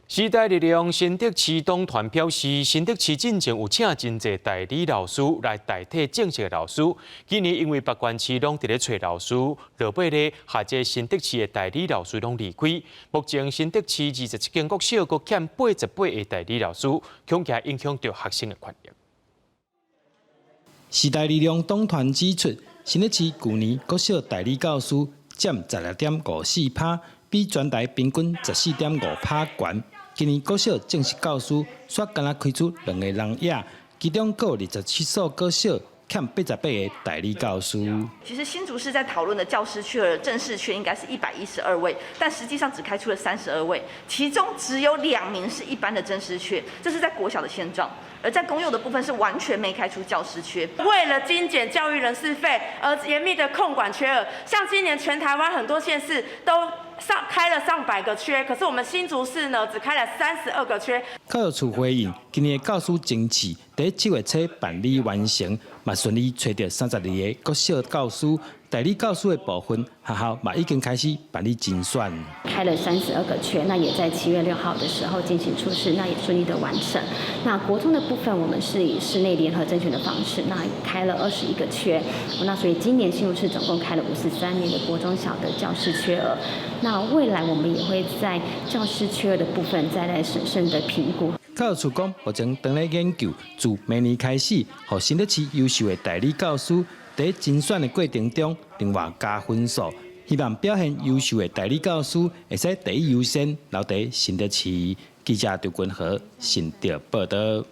時代力量新竹市黨團表示，新竹市進前有請真濟代理老師來代替正式的老師。今年因為別縣市攏佇咧揣老師，落尾咧，予這新竹市的代理老師攏離開。目前新竹市27間國小閣欠88個代理老師，恐驚影響著學生的權益。時代力量黨團指出，新竹市舊年國小代理教師佔16.54趴，比全台平均14.5趴懸。今年國小正式教師煞干焦開出兩个人影，其中閣有27所國小欠88個代理教師。其實新竹市在討論的教師缺額正式缺應該是112位，但實際上只開出了32位，其中只有2名是一般的正式缺，這是在國小的現狀。而在公幼的部分是完全沒開出教師缺。為了精簡教育人事費而嚴密的控管缺額，像今年全台灣很多縣市都上開了上百個缺，可是我們新竹市呢只開了32個缺。教育處回應，今年的教師甄試佇7月初辦理完成，嘛順利揣著32個國小教師，代理教師的部分，學校嘛已經開始辦理甄選。開了32個缺，那也在7月6號的時候進行初試，那也順利的完成。那國中的部分，我們是以市內聯合甄選的方式，那開了21個缺，那所以今年新竹市總共開了53名的國中小的教師缺額。那未來我們也會在教師缺額的部分再來審慎的評估。教育處講，目前正咧研究，自明年開始，予新竹市優秀的代理教師，佇甄選的過程中，另外加分數，希望表現優秀的代理教師會使第一優先留佇新竹市。記者張君和新竹報導。